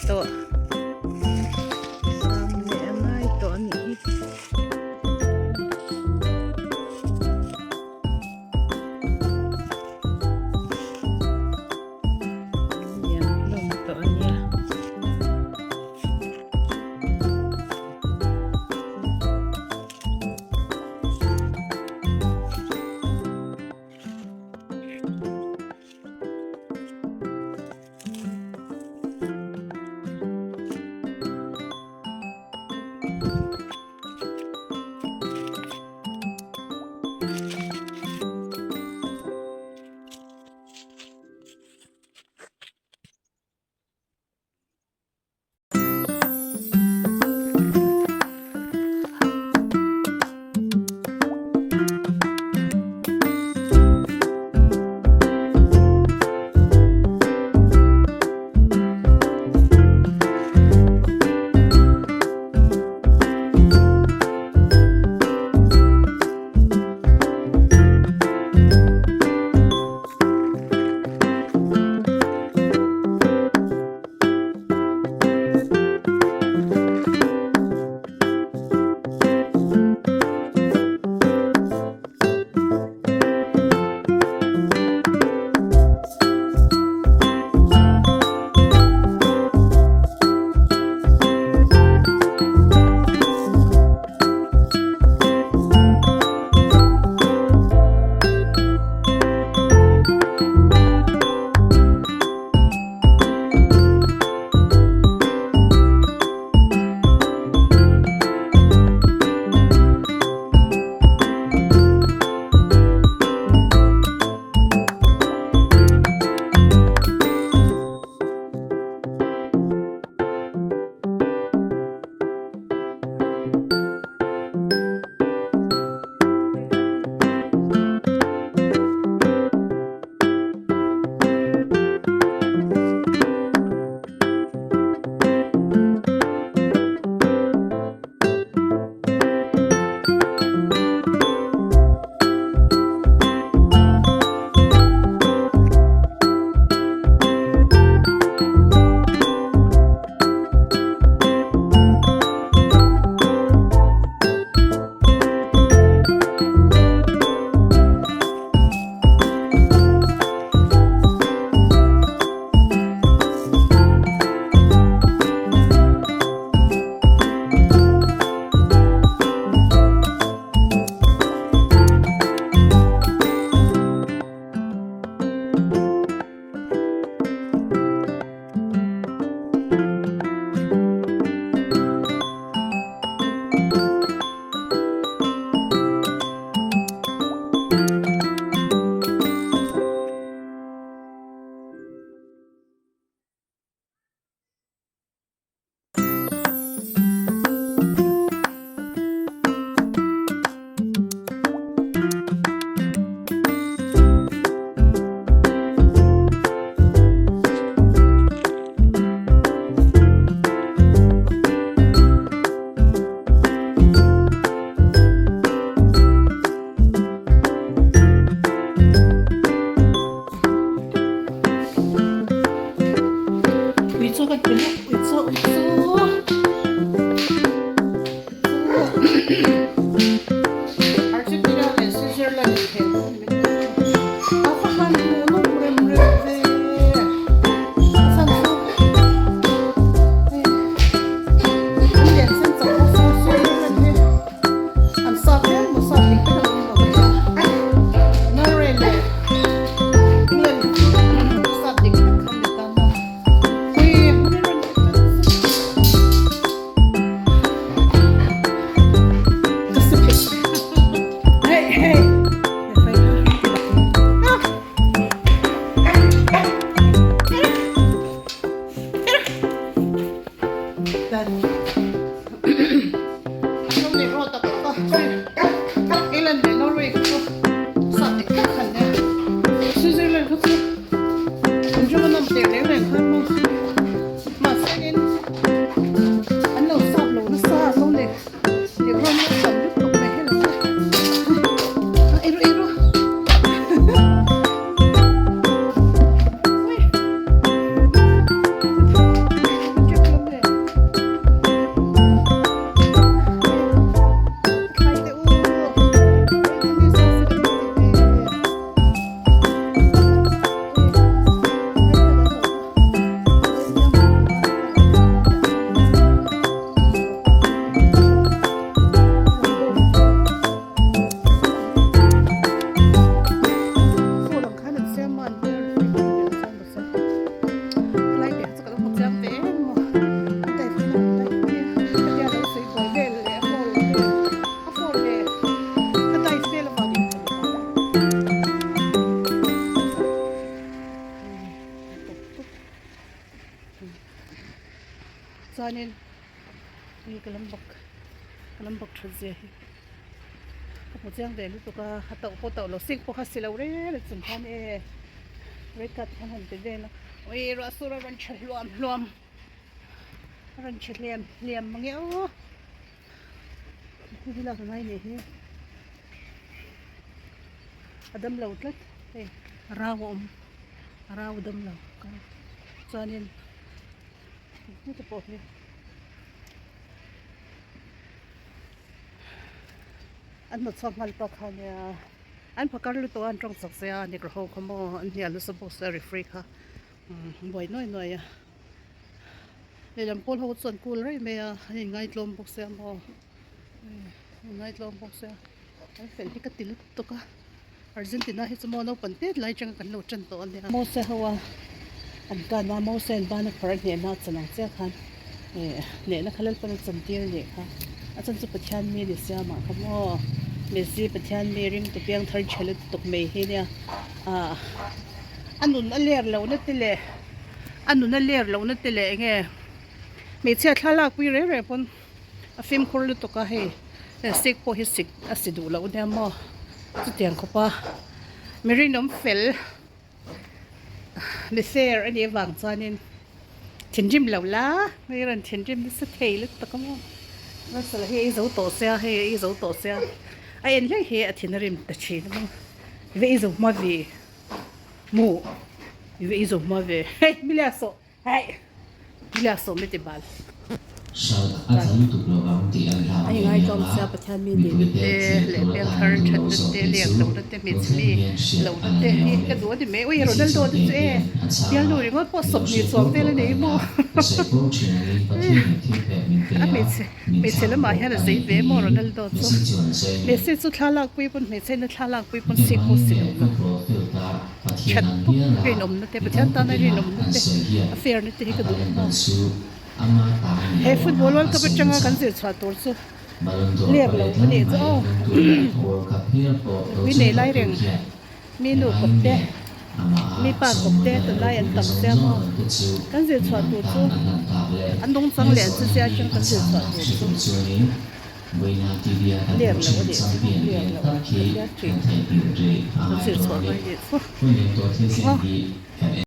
tawh siam leh a ngai tawh a nih hi. Lian hlawm tawh a nia. Chuanin hei ka lam bawk ka lam bawk that zia hi ka hmu chiang ve lutuk a a tauh pawh tauh lo sink pawh kha si lo reng reng chung khan e red card khan han ti vel a ui ruah sur a rawn tha hluam hluam a rawn tha hliam hliam mange aw hei hi lak angai nih hi a dam lo tlat hei rau a awm rau a dam lo chuanin. Heta pawh hi an hnawt chhuak nghal tawk kha nia an phakar lutuk a an tawng chak sia negro ho kha maw an hnial nasa bawk sia referee kha buai nuai nuai a lehlam pawl ho chu an kul rei mai a an inngaitlawm bawk sia maw inngaitlawm bawk sia an fel hi ka ti lutuk a Argentina hi chu maw naupang tet lai atanga kan lo tan tawh a nia. Mose ho a an kan a Mose an ban a phar a hnehna a chan ang chiah khan eh hnehna kha Lalpan a chan tir a nih kha a chan chu Pathian mi a ni sia mah kha maw Messi Pathian mi ringtu piang thar chhe lutuk mai hi nia ah a nun a ler lohna te leh a nun a ler lohna te leh enge hmeichhia thlalak pui reng reng pawn. A fimkhur lutuk a hei sik pawh hi sik a si duh loh nia maw chutiang khawp a mi rinawm fel mi fair a nih avang chuanin thinrim lo la hei rawn thinrim nasa thei lutuk a maw Russell hi a ei zo tawh sia hei a ei zo tawh sia a en hlek hi a thin a rim ta thin a maw i va ei zo hma ve maw i va ei zo hma ve hei milia sawh. Hei Julia sawm i ti bal. Hralh a tla lutuk lo vang tih an hlau A ve ingaitawm aniang sia a, Pathian mi mipuite nihna te thlir leh tur piangthar atan duh lo thatna zawk te te leh chu lohna te tun hmeichhe thleng mi hian hriat lohna a la te ni hi awm ka e. duh a ni mai. Ui Messi Ronaldo chuan te chu kei e hian a chhang bialnu a, ringawt pawh mi lo 20 hriat chuang fo vel tawh a ka nei ring maw. a, ka sawi fo thin angin Pathianin thilpek min pe A a, hmeichhe min hmeichhe thlang lamah bawk hian a a zei ni ve maw tiin Ronaldo chu. Messi chuan a sawi a ni. Messi chu thla lak pui pawn hmeichhe na thla lak pui pawn Heti sik pawh vangin si nge duh lo. football field-a Pathian That ang bawk hiala rinawmna te mi Pathian tam tana takin a rinawmna an te sawi hian a fairna te hi a ka duh talent maw. chu ama ta a ni He lo anga football World a Cup sawi atanga nasa. kan zir chhuah tur chu Ballon d'Or ler lo pariat a lai nih chu mai aw. dawng tur leh World Cup hial pawh lo Nupui chang nei lai tawh tu reng hian mi nu engvangin kawp te nge amaha mi pa kawp te chawimawina leh tunlai an ropuina tam zawng sia zawng maw. dang te chu Kan zir chhuah midang tur tan chu a hlan tak leh an dawngchang he leh an zawhna chezia hi atang a kan zir chhanna chhuah tur hre chu tur chuanin Vawiina TV-a kan ler hmuh lo a thin nih chu champion ler lian lo tak hi Pathian kan ṭih theihnghilh rih a kan ngai zir dawn chhuah a ni. ngai nih chu. Hun lian tawh thil thleng Aw. hi kan en.